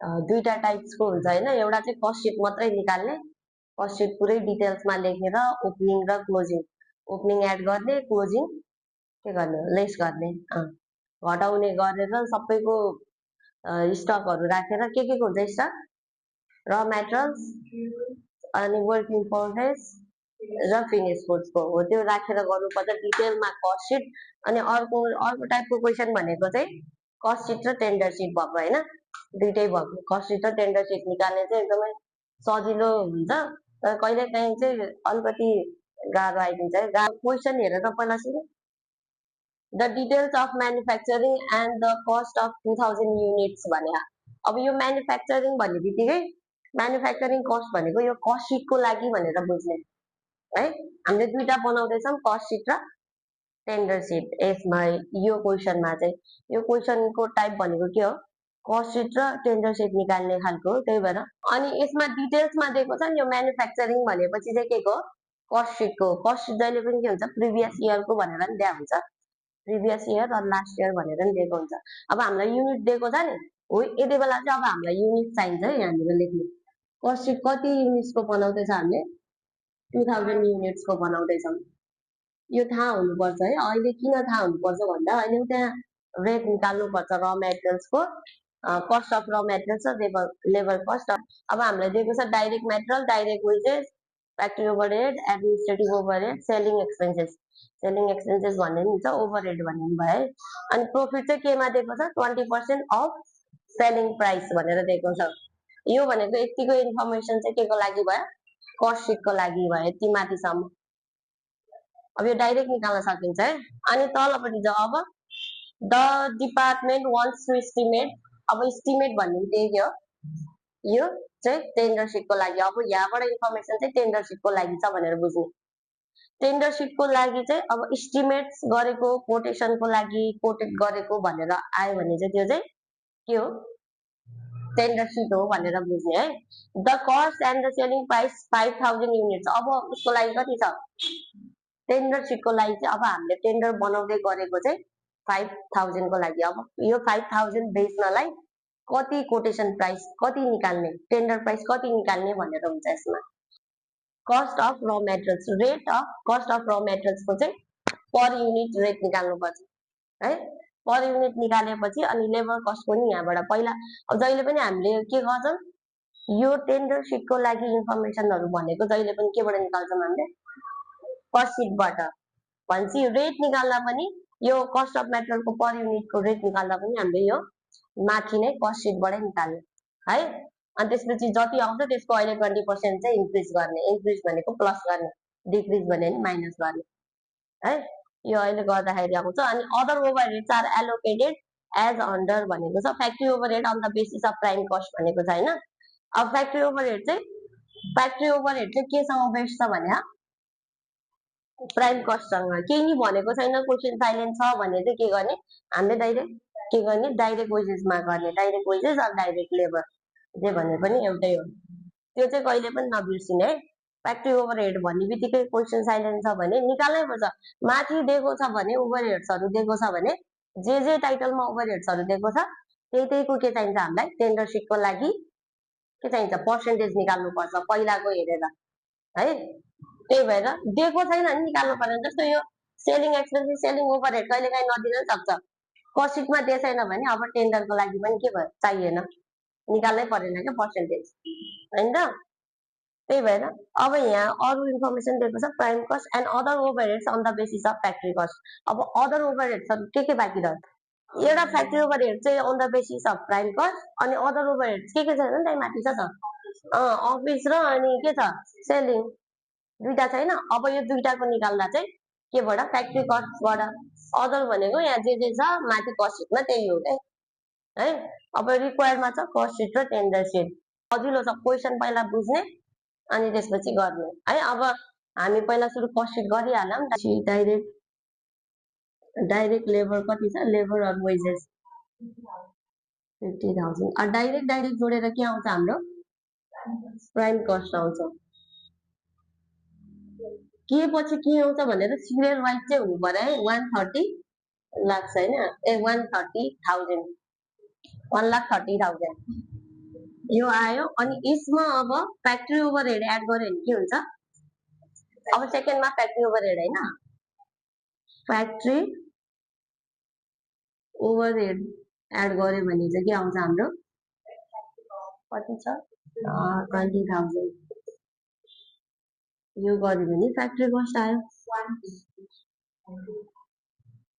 दुईटा टाइप्सको हुन्छ हैन। एउटा चाहिँ कस्ट सिट मात्रै निकाल्ने, कस्ट सिट पुरै डिटेल्समा लेखेर ओपनिङ र क्लोजिङ, ओपनिङ एड गर्ने, क्लोजिङ के गर्ने लेस गर्ने, घटाउने गरेर सबैको स्टकहरू राखेर के को हुन्छ स्टक, र मेटेरियल्स अनि वर्क इन प्रोग्रेस र फिनिश गुड्सको हो, त्यो राखेर गर्नुपर्छ डिटेलमा कस्ट सिट। अनि अर्को टाइपको क्वेसन भनेको चाहिँ कस्ट सिट र टेन्डर सिट भएको हैन, दुईटै भएको। कस्ट सिट र टेन्डर सिट निकाल्ने चाहिँ एकदमै सजिलो हुन्छ, तर कहिलेकाहीँ चाहिँ अलिकति गाह्रो आइदिन्छ। क्वेसन हेरेर पहिला सुरु, the details of manufacturing and the cost of 2000 units भने। अब यो म्यानुफ्याक्चरिङ भन्ने बित्तिकै म्यानुफ्याक्चरिङ कस्ट भनेको यो कस्ट सिटको लागि भनेर बुझ्ने है। हामीले दुईटा बनाउँदैछौँ, कस्ट सिट र टेन्डर सिट। यसमा यो क्वेसनमा चाहिँ यो क्वेसनको टाइप भनेको के हो, कस्ट सिट र टेन्डर सिट निकाल्ने खालको, त्यही भएर। अनि यसमा डिटेल्समा दिएको छ नि, यो म्यानुफ्याक्चरिङ भनेपछि चाहिँ के को, कस्ट सिटको। कस्ट सिट जहिले पनि के हुन्छ, प्रिभियस इयरको भनेर नि दिएको हुन्छ, प्रिभियस इयर र लास्ट इयर भनेर नि दिएको हुन्छ। अब हामीलाई युनिट दिएको छ नि, हो यति बेला चाहिँ अब हामीलाई युनिट चाहिन्छ है यहाँनिर लेख्ने। कस्ट सिट कति युनिट्सको बनाउँदैछ हामीले, 2000 युनिट्सको बनाउँदैछौँ, यो थाहा हुनुपर्छ है। अहिले किन थाहा हुनुपर्छ भन्दा अहिले त्यहाँ रेट निकाल्नुपर्छ र मेटेरियल्सको, कस्ट अफ र मेटेरियल्स र लेबर कस्ट। अब हामीलाई दिएको छ direct material, direct wages, factory overhead, administrative overhead, selling expenses. Selling expenses भन्ने पनि हुन्छ, ओभरहेड भन्ने पनि भयो है। अनि प्रफिट चाहिँ केमा दिएको छ, 20% अफ सेलिङ प्राइस भनेर दिएको छ। यो भनेको यतिको इन्फर्मेसन चाहिँ के को लागि भयो, कस्ट सिटको लागि भयो, यति माथिसम्म। अब यो डाइरेक्ट निकाल्न सकिन्छ है। अनि तलपट्टि जाऊ, अब the department wants to estimate. अब एस्टिमेट भन्ने त्यही के हो, यो चाहिँ टेन्डर सिटको लागि। अब यहाँबाट इन्फर्मेसन चाहिँ टेन्डर सिटको लागि छ भनेर बुझ्नु। टेन्डर सिटको लागि चाहिँ अब एस्टिमेट्स गरेको, कोटेसनको लागि कोटेट गरेको भनेर आयो भने चाहिँ त्यो चाहिँ के हो, टेन्डर सिट हो भनेर बुझ्ने है। The cost and the selling price 5000 units. अब उसको लागि कति छ, टेन्डर सिटको लागि चाहिँ अब हामीले टेन्डर बनाउँदै गरेको चाहिँ 5000 को लागि। अब यो 5000 बेच्नलाई कति कोटेसन प्राइस कति निकाल्ने, टेन्डर प्राइस कति निकाल्ने भनेर हुन्छ यसमा। कस्ट अफ र materials, rate of cost of र मेटेरियल्सको चाहिँ पर युनिट रेट निकाल्नुपर्छ है। पर युनिट निकालेपछि अनि लेबर कस्ट पनि यहाँबाट पहिला। अब जहिले पनि हामीले के गर्छौँ, यो टेन्डर सिटको लागि इन्फर्मेसनहरू भनेको जहिले पनि केबाट निकाल्छौँ हामीले, कस्ट सिटबाट। भनेपछि रेट निकाल्दा पनि यो कस्ट अफ मेटेरियलको पर युनिटको रेट निकाल्दा पनि हामीले यो माथि नै कस्ट सिटबाटै निकाल्ने है। अनि त्यसपछि जति आउँछ त्यसको अहिले 20% चाहिँ इन्क्रिज गर्ने, इन्क्रिज भनेको प्लस गर्ने, डिक्रिज भने नि माइनस गर्ने है। यो अहिले गर्दाखेरि आउँछ। अनि other overheads are allocated as under भनेको छ। Factory overhead on the basis of prime cost भनेको छ हैन। अब फ्याक्ट्री ओभरहेड चाहिँ केसँग बेस्ड छ भने प्राइम कस्टसँग। केही नि भनेको छैन, क्वेसन साइलेन्ट छ भने चाहिँ के गर्ने, हामीले डाइरेक्ट के गर्ने, डाइरेक्ट वेजेसमा गर्ने, direct wages or direct labour, जे भने पनि एउटै हो। त्यो चाहिँ कहिले पनि नबिर्सिने है। फ्याक्ट्री ओभरहेड भन्ने बित्तिकै क्वेसन साइलेन्ट छ भने निकाल्नै पर्छ। माथि दिएको छ भने ओभरहेड्सहरू दिएको छ भने जे टाइटलमा ओभरहेड्सहरू दिएको छ त्यहीको के चाहिन्छ हामीलाई, टेन्डर सिटको लागि के चाहिन्छ, पर्सेन्टेज निकाल्नुपर्छ पहिलाको हेरेर है। त्यही भएर दिएको छैन भने निकाल्नु पर्दैन। जस्तो यो सेलिङ एक्सपेन्सेस, सेलिङ ओभरहेड कहिलेकाहीँ नदिन सक्छ, कस्ट सिटमा दिए छैन भने अब टेन्डरको लागि पनि के भयो, चाहिएन, निकाल्नै परेन क्या पर्सेन्टेज होइन त। त्यही भएर अब यहाँ अरू इन्फर्मेसन दिएको छ, prime cost and other overheads on the basis of factory cost. अब अदर ओभरहेड्सहरू के बाँकी रह्यो, एउटा फ्याक्ट्री ओभरहेड चाहिँ on the basis of prime cost, अनि अदर ओभरहेड्स के छ भने माथि छ अफिस र अनि के छ सेलिङ, दुईटा छैन। अब यो दुईटाको निकाल्दा चाहिँ केबाट, फ्याक्ट्री कस्टबाट। अदर भनेको यहाँ जे छ माथि कस्ट सिटमा त्यही हो क्या है। अब रिक्वायर्डमा छ कस्ट सिट र टेन्डर सिट। सजिलो छ, क्वेसन पहिला बुझ्ने अनि त्यसपछि गर्ने है। अब हामी पहिला सुरु कस्ट सिट गरिहालौँ। डाइरेक्ट लेबर कति छ, लेबर अर वेजेस 50,000। डाइरेक्ट जोडेर के आउँछ हाम्रो, प्राइम कस्ट आउँछ। के पछि के आउँछ भनेर सिरियल वाइज चाहिँ हुनु पर्यो है। 130 लाख छैन, 130,000, 1,30,000 यो आयो अनि यसमा अब फ्याक्ट्री ओभरहेड एड गर्यो भने के हुन्छ? अब सेकेन्डमा फ्याक्ट्री ओभरहेड हैन, फ्याक्ट्री ओभरहेड एड गर्यो भने चाहिँ के आउँछ हाम्रो? कति छ? 20,000 यो गर्यो भने फ्याक्ट्री कस्ट आयो।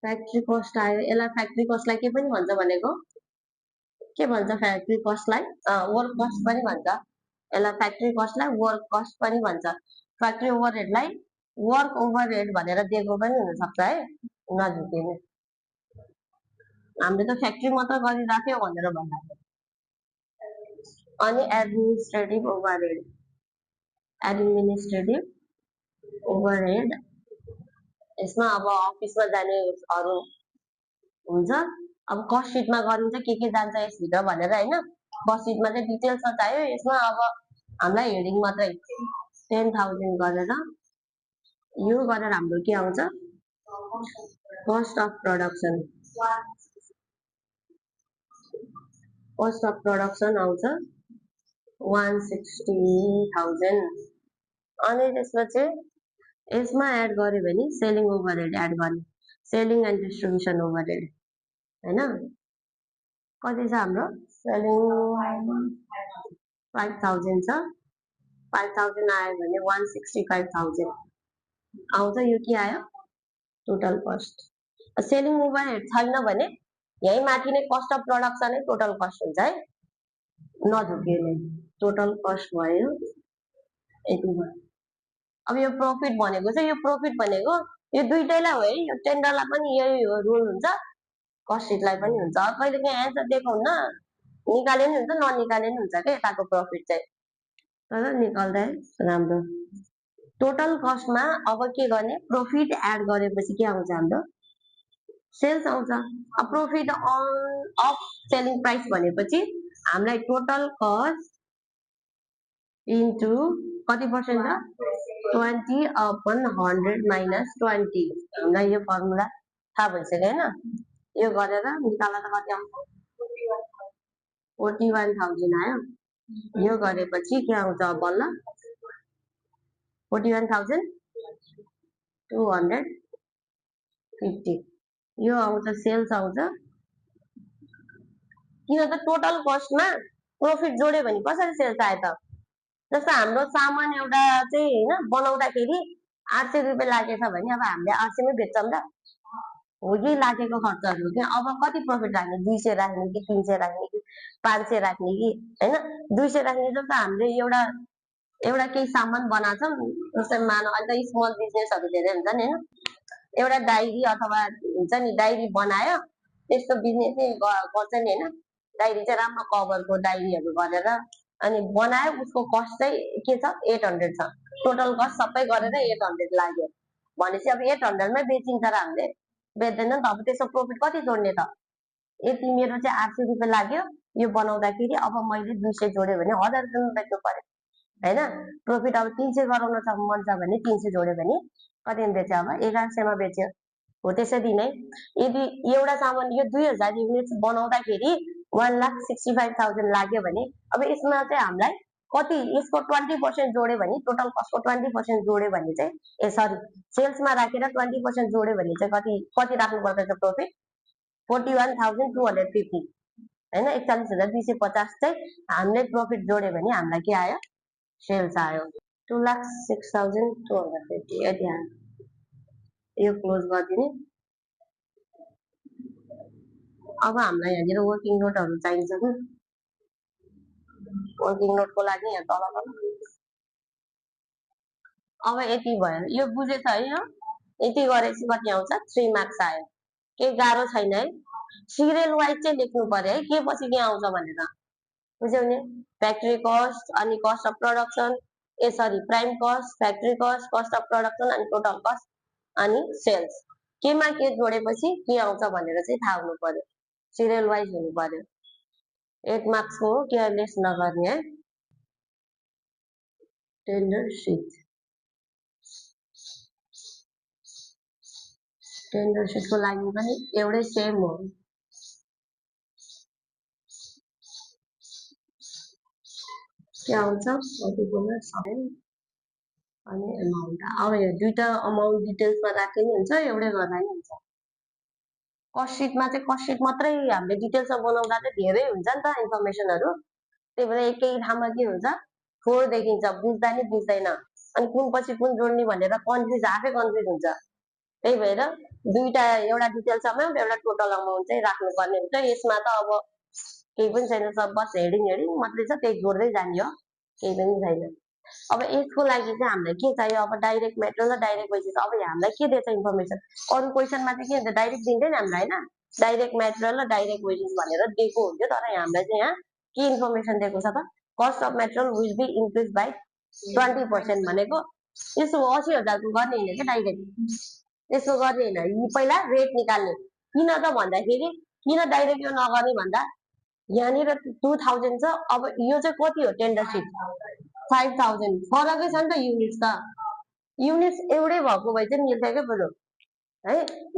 फ्याक्ट्री कस्ट आयो। यसलाई फ्याक्ट्री कस्टलाई के पनि भन्छ भनेको? के भन्छ फ्याक्ट्री कस्टलाई? वर्क कस्ट पनि भन्छ। यसलाई फ्याक्ट्री कस्टलाई वर्क कस्ट पनि भन्छ। फ्याक्ट्री ओभरहेडलाई वर्क ओभरहेड भनेर दिएको पनि हुनसक्छ है, नझुकिने। हामीले त फ्याक्ट्री मात्र गरिराख्यो भनेर भन्दा अनि एडमिनिस्ट्रेटिभ ओभरहेड, एडमिनिस्ट्रेटिभ ओभरहेड यसमा अब अफिसमा जानेहरू हुन्छ। अब कस्ट सिटमा गरिन्छ के जान्छ यसभित्र भनेर हैन, कस्ट सिटमा चाहिँ डिटेल्समा चाहियो। यसमा अब हामीलाई हेडिङ मात्रै 10,000 गरेर यो गरेर हाम्रो के आउँछ? Cost of production, cost of production आउँछ 160,000। अनि त्यसपछि यसमा एड गर्यो भने सेलिङ ओभरहेड एड गर्ने, सेलिङ एन्ड डिस्ट्रिब्युसन ओभरहेड हैन, कति छ हाम्रो? सेलिङ 5,000 छ। 5,000 आयो भने 165,000 आउँछ। यो के आयो? Total cost. सेलिङ ओभरहेड छैन भने यही माथि नै कस्ट अफ प्रोडक्सन नै टोटल कस्ट हुन्छ है, नझुकिने। टोटल कस्ट भयो यति भयो। अब यो प्रफिट भनेको चाहिँ यो प्रफिट भनेको यो दुईटैलाई हो है, यो टेन्डरलाई पनि यही हो रुल हुन्छ, कस्ट सिटलाई पनि हुन्छ। कहिले काहीँ एन्सर दिएको हुन्न, निकाले नि हुन्छ ननिकाले नि हुन्छ के यताको प्रफिट चाहिँ, तर निकाल्दा राम्रो। टोटल कस्टमा अब के गर्ने? प्रफिट एड गरेपछि के आउँछ हाम्रो? सेल्स आउँछ। अब प्रफिट अफ सेलिङ प्राइस भनेपछि हामीलाई टोटल कस्ट इन्टु कति पर्सेन्ट छ? 20/100 माइनस 20। हामीलाई यो फर्मुला थाहा भइसक्यो हैन? यो गरेर निकाल्दा त कति आउँछ? 41,000 आयो। यो गरेपछि के आउँछ बल्ल? 41,250 यो आउँछ, सेल्स आउँछ। किन त टोटल कस्टमा प्रफिट जोड्यो भने कसरी सेल्स आयो त? जस्तो हाम्रो सामान एउटा चाहिँ हैन बनाउँदाखेरि 800 रुपियाँ लागेछ भने अब हामीले 800 मै बेच्छौँ त हो कि लागेको खर्चहरू के अब कति प्रफिट राख्ने? 200 राख्ने कि 300 राख्ने कि 500 राख्ने कि हैन? 200 राख्ने जस्तो हामीले एउटा एउटा केही सामान बनाछौँ, जस्तै मानौ अहिले त स्मल बिजनेसहरू धेरै हुन्छ नि हैन, एउटा डायरी अथवा हुन्छ नि डायरी बनायो, त्यस्तो बिजनेस नै गर्छ नि हैन, डायरी चाहिँ राम्रो कभरको डायरीहरू गरेर अनि बनायो, उसको कस्ट चाहिँ के छ? 800 छ। टोटल कस्ट सबै गरेर 800 लाग्यो भनेपछि अब 800 मै बेचिन्छ र हामीले बेच्दैन नि त। अब त्यसको प्रफिट कति जोड्ने त? यति मेरो चाहिँ 800 रुपियाँ लाग्यो यो बनाउँदाखेरि, अब मैले 200 जोड्यो भने 1000 रुपियाँमा बेच्नु पर्यो हैन? प्रफिट अब 300 गराउन मन छ भने 300 जोड्यो भने कतिमा बेच्यो? अब 1100 मा बेच्यो। हो त्यसरी नै यदि एउटा सामान यो 2000 युनिट्स बनाउँदाखेरि 1,65,000 लाग्यो भने अब यसमा चाहिँ हामीलाई कति यसको 20% जोड्यो भने टोटल कस्टको 20% जोड्यो भने चाहिँ सरी सेल्समा राखेर 20% जोड्यो भने चाहिँ कति राख्नु पर्छ प्रफिट? 41,250 हैन, 41,250 चाहिँ हामीले प्रफिट जोड्यो भने हामीलाई के आयो? सेल्स आयो 2,06,250 यति आयो। यो क्लोज गरिदिने। अब हामीलाई यहाँनिर वर्किङ नोटहरू चाहिन्छ कि वर्किङ नोटको लागि यहाँ तल अब यति भयो। यो बुझेछ है? यो यति गरेपछि कति आउँछ? 3 मार्क्स आयो। केही गाह्रो छैन है, सिरियल वाइज चाहिँ लेख्नु पर्यो है, के पछि के आउँछ भनेर बुझ्यौ नि? फ्याक्ट्री कस्ट अनि cost of production, sorry prime cost, factory cost, cost of production अनि टोटल कस्ट अनि सेल्स, केमा के जोडेपछि के आउँछ भनेर चाहिँ थाहा हुनु पर्यो, सिरियल वाइज हुनु पर्यो। 8 मार्क्सको हो, केयरलेस नगर्ने है। टेन्डर सिटको लागि पनि एउटै सेम हो। के आउँछ पर्टिकुलर सबै अनि एमाउन्ट। अब यो दुईटा अमाउन्ट डिटेल्समा राख्ने हुन्छ, एउटै गर्दा नि हुन्छ। कस्ट सिटमा चाहिँ कस्ट सिट मात्रै हामीले डिटेल्समा बनाउँदा चाहिँ धेरै हुन्छ नि त इन्फर्मेसनहरू, त्यही भएर एकै ठाउँमा के हुन्छ फोर देखिन्छ, बुझ्दा नि बुझ्दैन, अनि कुन पछि कुन जोड्ने भनेर कन्फ्युज आफै कन्फ्युज हुन्छ। त्यही भएर दुईटा, एउटा डिटेल्स अमाउन्ट एउटा टोटल अमाउन्ट चाहिँ राख्नुपर्ने हुन्छ। यसमा त अब केही पनि छैन, सब बस हेडिङ हेडिङ मात्रै छ, त्यही जोड्दै जाने हो, केही पनि छैन। अब यसको लागि चाहिँ हामीलाई के चाहियो, अब डाइरेक्ट मेटेरियल र डाइरेक्ट वेजेस। अब हामीलाई के दिएछ इन्फर्मेसन, अरू क्वेसनमा चाहिँ के हुन्छ डाइरेक्ट दिँदैन हामीलाई होइन, डाइरेक्ट मेटेरियल र डाइरेक्ट वेजेस भनेर दिएको हुन्थ्यो, तर हामीलाई चाहिँ यहाँ के इन्फर्मेसन दिएको छ त, cost of material will be increase by 20% भनेको यसो 80,000को गर्ने होइन क्या डाइरेक्ट, यसो गर्ने होइन। पहिला रेट निकाल्ने, किन त भन्दाखेरि किन डाइरेक्ट यो नगर्ने भन्दा यहाँनिर 2000 छ, अब यो चाहिँ कति हो टेन्डर सिट 5000, फरकै छ नि त युनिट्स त, युनिट्स एउटै भएको भए चाहिँ मिल्थ्यो क्या बरु है,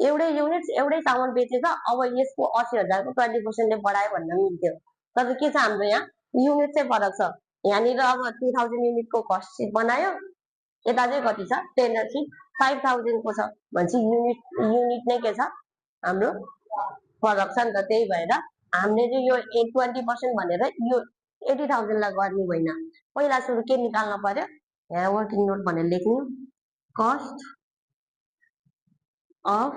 एउटै युनिट्स एउटै सामान बेचेछ, अब यसको 80,000को 20%ले बढायो भन्दा मिल्थ्यो। तर के छ हाम्रो यहाँ युनिट चाहिँ फरक छ, यहाँनिर अब 2000 युनिटको कस्ट सिट बनायो, यता चाहिँ कति छ टेन्डर सिट 5000को छ भनेपछि युनिट युनिट नै के छ हाम्रो फरक छ नि त। त्यही भएर हामीले चाहिँ यो 20% भनेर यो 80,000लाई गर्ने होइन, पहिला सुरु के निकाल्नु पर्यो, यहाँ वर्किङ नोट भनेर लेख्नु, कस्ट अफ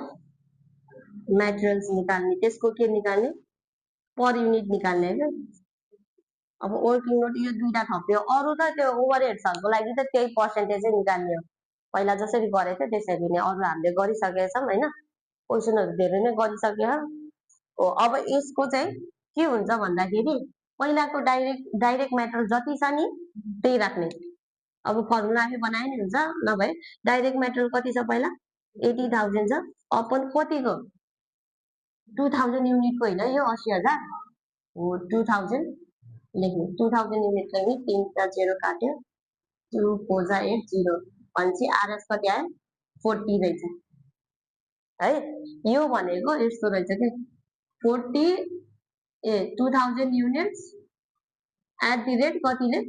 मेटेरियल्स निकाल्ने, त्यसको के निकाल्ने पर युनिट निकाल्ने क्या। अब वर्किङ नोट यो दुईटा थप्यो, अरू त त्यो ओभरहेड्सहरूको लागि त त्यही पर्सेन्टेजै निकाल्ने हो, पहिला जसरी गरेको थियो त्यसरी नै, अरू हामीले गरिसकेका छौँ होइन, क्वेसनहरू धेरै नै गरिसकेका हो। अब यसको चाहिँ के हुन्छ भन्दाखेरि पहिलाको डाइरेक्ट मेटेरियल जति छ नि त्यही राख्ने, अब फर्मुला आफै बनाए नि हुन्छ, नभए डाइरेक्ट मेटेरियल कति छ पहिला 80,000 छ, अपन कतिको 2000 युनिटको होइन यो 80,000 हो, 2000 लेख्ने, 2000 युनिट लेख्ने, 3 0 काट्यो, 2 4 जा 8 0 भनेपछि आरएस कति आयो 40 रहेछ है। यो भनेको यस्तो रहेछ कि 2000 युनिट्स एट दि रेट कतिले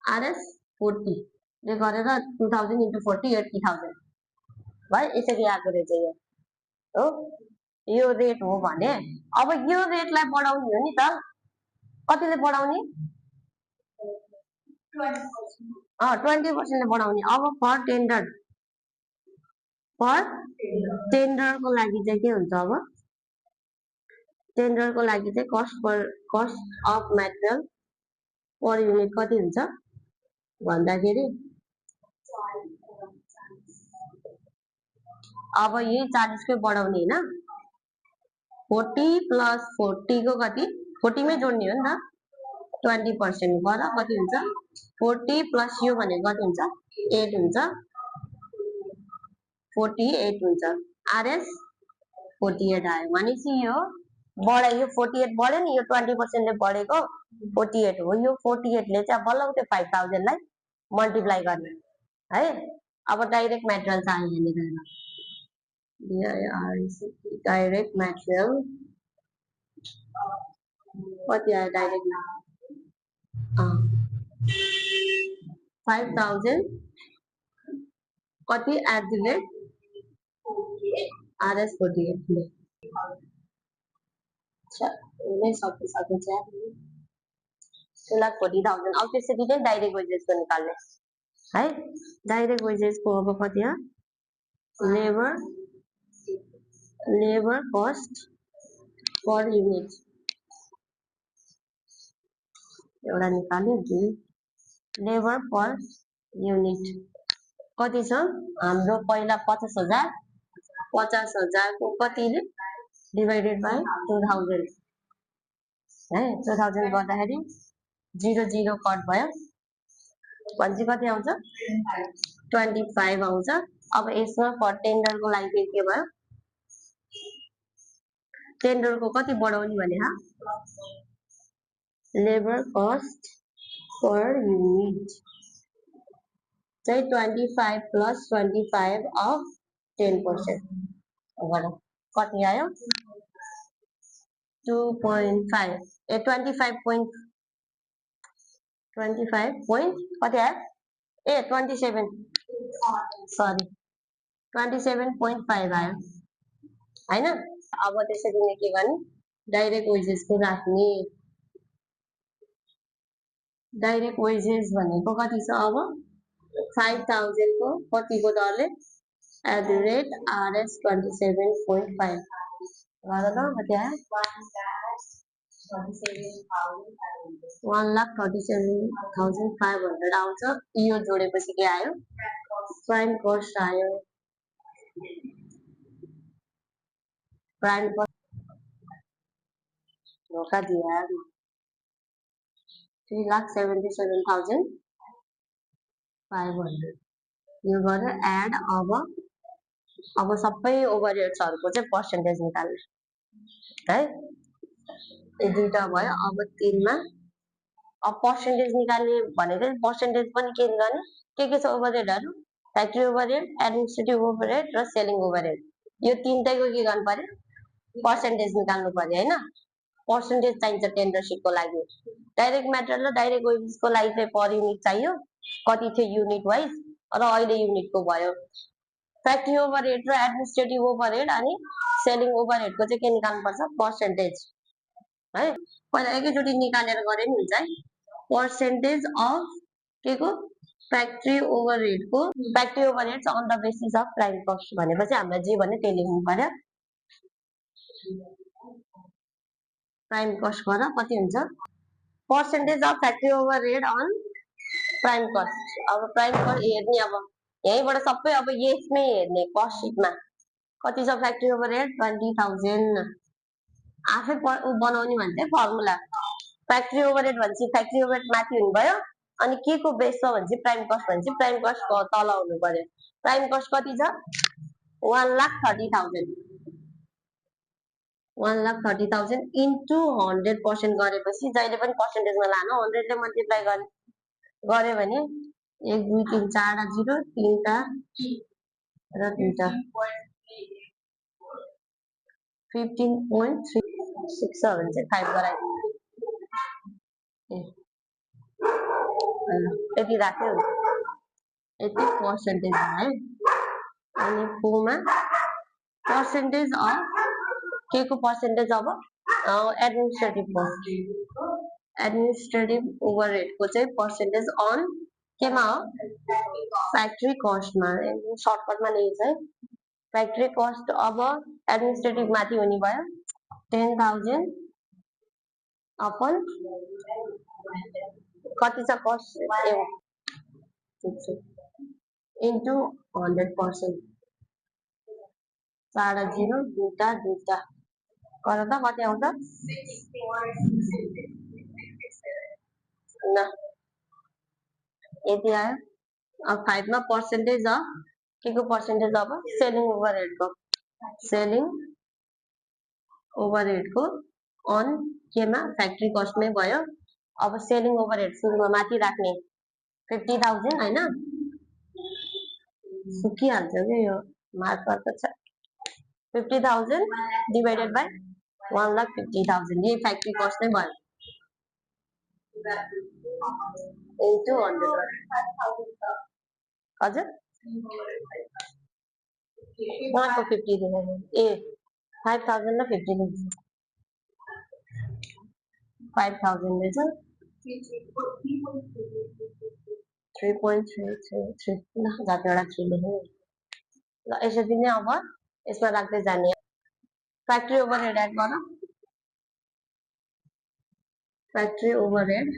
आरएस 40 ले गरेर 2000 इन्टु 40 80,000 भयो, यसरी आएको रहेछ यो हो, यो रेट हो भने अब यो रेटलाई बढाउने हो नि त, कतिले बढाउने 20%ले बढाउने। अब पर टेन्डरको लागि चाहिँ के हुन्छ, अब टेन्डरको लागि चाहिँ cost of material per unit कति हुन्छ भन्दाखेरि अब यही 40 कै बढाउने होइन, 40 प्लस 40 को कति 40 मै जोड्ने हो नि त, 20% गर्दा कति हुन्छ 40 प्लस यो भनेको कति हुन्छ 8 हुन्छ, 48 हुन्छ, आरएस 48 आयो भनेपछि यो बढायो, यो 48 बढ्यो नि, यो 20%ले बढेको 48 हो, यो 48ले चाहिँ बल्ल त्यो 5000लाई मल्टिप्लाई गर्ने है। अब डाइरेक्ट मेटेरियल चाहियो यहाँनिर, डाइरेक्ट मेटेरियल कति आयो डाइरेक्ट 5000 कति एट द रेट आरएस 48 नै सकिसकेको छ, 2,40,000। अब त्यसरी नै डाइरेक्ट वेजेसको निकाल्ने है, डाइरेक्ट वेजेसको अब कति हो लेबर कस्ट पर युनिट एउटा निकाल्यो, 2 लेबर पर युनिट कति छ हाम्रो पहिला 50,000, 50,000 को कतिले डिभाइडेड बाई 2000 है, 2000 गर्दाखेरि 0 0 कट भयो भनेपछि कति आउँछ 25 आउँछ। अब यसमा पर टेन्डरको लागि के भयो, टेन्डरको कति बढाउने भने लेबर कस्ट पर युनिट चाहिँ 25 प्लस 25 अफ 10% कति आयो 2.5 25 25 point कति आयो ए 27 सरी 27.5 आयो हैन अब त्यसरी नै के गर्ने डाइरेक्ट वेजेसको राख्ने डाइरेक्ट वेजेस भनेको कति छ अब 5000 को कतिको दरले @rs 27.5 गर न कति आयो 1,37,500 आउँछ यो जोडेपछि के आयो प्राइम कस्ट आयो प्राइम कस्ट धोका दियो 3,77,500 यो गरेर एड अब सबै ओभरहेड्सहरुको चाहिँ पर्सेन्टेज निकाल्ने है यो दुईटा भयो अब तीनमा अब पर्सेन्टेज निकाल्ने भनेको पर्सेन्टेज पनि के गर्ने के छ ओभरहेडहरु फ्याक्ट्री ओभरहेड एडमिनिस्ट्रेटिभ ओभरहेड र सेलिङ ओभरहेड यो तीनटैको के गर्नु पर्यो पर्सेन्टेज निकाल्नु पर्यो हैन पर्सेन्टेज चाहिन्छ टेन्डर शीटको लागि डाइरेक्ट मेटेरियल र डाइरेक्ट वेजेसको लागि चाहिँ पर युनिट चाहियो कति थियो युनिट वाइज र अहिले युनिटको भयो फ्याक्ट्री ओभरहेड र एडमिनिस्ट्रेटिभ ओभरहेड अनि सेलिङ ओभरहेडको चाहिँ के निकाल्नु पर्छ पर्सेन्टेज है पहिला एकैचोटी निकालेर गरे नि हुन्छ है पर्सेन्टेज अफ के को फ्याक्ट्री ओभरहेडको factory overheads on the basis of prime cost भनेपछि हामीलाई जे भन्ने त्यही लेख्नु पर्यो प्राइम कस्ट गरेर कति हुन्छ percentage of factory overhead on prime cost अब प्राइम कस्ट हेर्ने अब यहीँबाट सबै अब यसमै हेर्ने कस्ट शीटमा कति छ फ्याक्ट्री ओभरहेड 20,000 आफै बनाउने भने फर्मुला फ्याक्ट्री ओभरहेड भनेपछि फ्याक्ट्री ओभरहेड माथि हुनु भयो अनि के को बेसमा भनेपछि प्राइम कस्ट तल हुनु पर्यो प्राइम कस्ट कति छ 1,30,000 1,30,000 इन्टु 100% गरेपछि जहिले पनि पर्सेन्टेजमा लानु 100 ले मल्टिप्लाई गरे भने 1 2 3 4 0 3 टा र 2 टा 15.36 भने चाहिँ 5 गराइदिनु यति राख्यो यति पर्सेन्टेज है अनि फोमा पर्सेन्टेज अफ के को पर्सेन्टेज अब एडमिनिस्ट्रेटिभ ओभरहेडको चाहिँ पर्सेन्टेज अन केमा हो फ्याक्ट्री कस्टमा सर्टकटमा लेख्छ है फ्याक्ट्री कस्ट अब एडमिनिस्ट्रेटिभ माथि हुने भयो 10,000 अपन कति छ कस्ट इन्टु 100% 4 0 2 टा गर त कति आउँछ ल यति आयो अब 5 मा पर्सेन्टेज अफ के को पर्सेन्टेज अब सेलिङ ओभरहेडको अन केमा फ्याक्ट्री कस्टमै भयो अब सेलिङ ओभरहेड सुरुमा माथि राख्ने 50,000 हैन सुकिहाल्छ के यो मार्कर त छ 50,000 डिवाइडेड बाइ 1,50,000 यही फ्याक्ट्री कस्ट नै भयो इन्टु 100 हजुर उहाँको 50 दिनु ए 5,000 र 50 दिन्छ 5,000 ले चाहिँ 3.333 ल जतिवटा 3 लेख्नु ल यसरी नै अब यसमा राख्दै जाने फ्याक्ट्री ओभरहेड एड गर फ्याक्ट्री ओभरहेड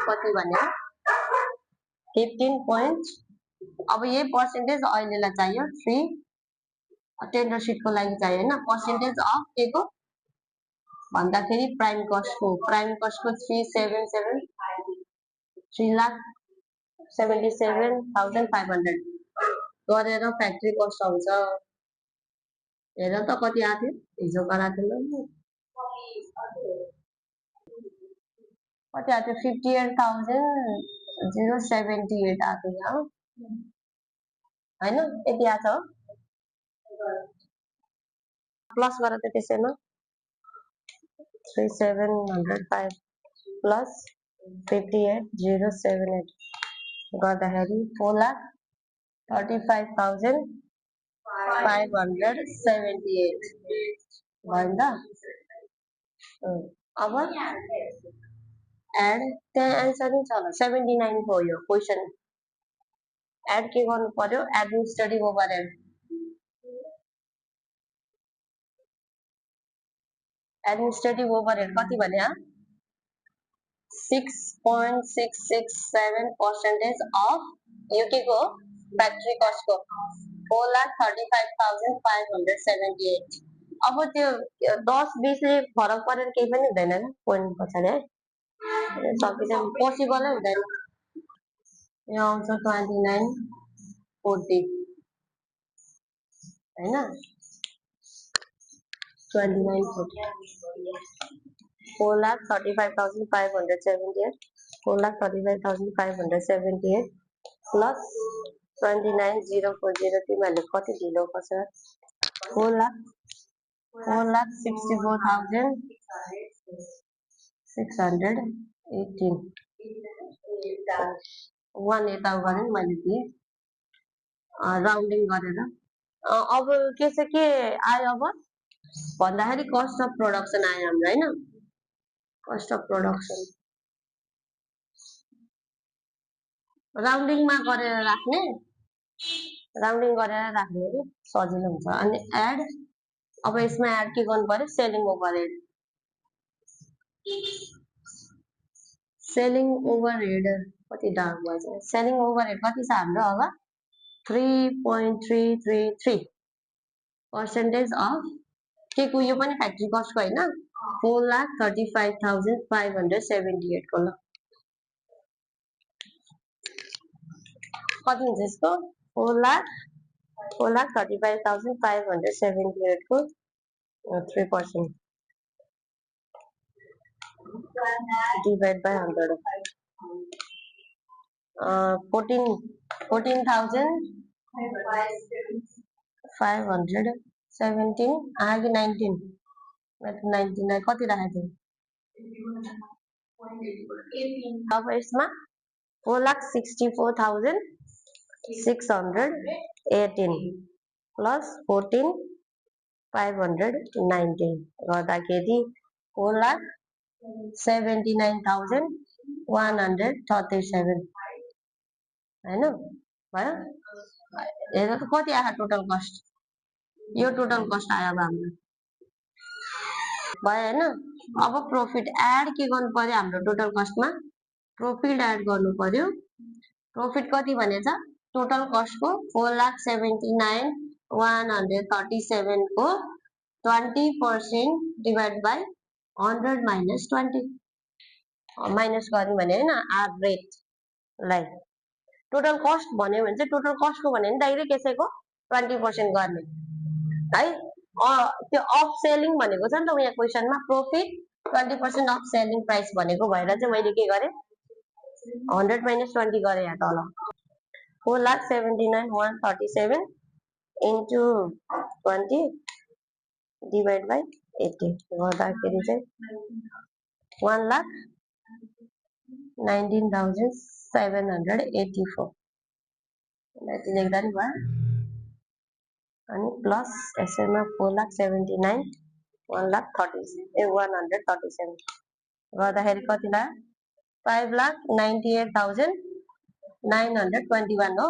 कति भन्यो 15 अब यही पर्सेन्टेज अहिलेलाई चाहियो 3 टेन्डर शीटको लागि चाहियो हैन पर्सेन्टेज अफ के को भन्दाखेरि प्राइम कस्टको 3,77,500 गरेर फ्याक्ट्री कस्ट आउँछ हेर त कति आथ्यो हिजो गराएको थिएन कति आथ्यो 58,078 आथ्यो यहाँ हैन यति आछ हो प्लस गर त त्यसैमा 3,705 प्लस 58,078 गर्दाखेरि 4,35,578 भयो नि त। अब एड त्यहाँ एन्सर नै छ होला 79 हो यो क्वेसन। एड के गर्नु पर्यो एडमिनिस्ट्रेटिभ ओभरहेड। एडमिनिस्ट्रेटिभ ओभरहेड कति भने 6.667% अफ यो के को फ्याक्ट्री कस्टको 4,35,578। अब त्यो 10-20ले फरक परेर केही पनि हुँदैन पोइन्ट पछाडि है सकिन्छ पोसिबलै हुँदैन। यो आउँछ 2940 होइन 2940 4,35,578 4,35,578 प्लस 29,040 तिमीहरूले कति ढिलो पर्छ 4,64,618 1 यता गरेँ मैले दिएँ राउन्डिङ गरेर। अब के छ के आयो अब भन्दाखेरि कस्ट अफ प्रोडक्सन आयो हाम्रो होइन कस्ट अफ प्रोडक्सन राउन्डिङमा गरेर राख्ने राउन्डिङ गरेर राख्ने कि सजिलो हुन्छ। अनि एड अब यसमा एड के गर्नु पर्यो सेलिङ ओभरहेड। सेलिङ ओभरहेड कति डार्क भएछ सेलिङ ओभरहेड कति छ हाम्रो अब 3.333% अफ के को यो पनि फ्याक्ट्री कस्टको होइन 4,35,578 को ल कति हुन्छ यसको 4,35,578 को 3% डिवाइड बाई 100 14,517 आगे 19 कति राखेको अब यसमा 4,64,618 प्लस 14,519 गर्दाखेरि 4,79,137 होइन भयो हेर त कति आयो टोटल कस्ट यो टोटल कस्ट आयो अब हाम्रो भयो होइन। अब प्रफिट एड के गर्नु पर्यो हाम्रो टोटल कस्टमा प्रफिट एड गर्नु पर्यो। प्रफिट कति भनेछ टोटल कस्टको 4,79,137 को 20% डिभाइड बाई 100 माइनस 20 माइनस गर्यो भने होइन आर रेटलाई टोटल कस्ट भन्यो भने चाहिँ टोटल कस्टको भन्यो भने डाइरेक्ट यसैको 20% गर्ने है त्यो अफ सेलिङ भनेको छ नि त यहाँ क्वेसनमा प्रफिट 20% अफ सेलिङ प्राइस भनेको भएर चाहिँ मैले के गरेँ 100 माइनस 20 गरेँ यहाँ तल 4,79,137 इन्टु 20 डिभाइड बाई 80 गर्दाखेरि चाहिँ 1,19,784 यति लेख्दा नि भयो अनि प्लस यसैमा 4,79,137 गर्दाखेरि कति लाग्यो 5,98,921 हो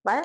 भयो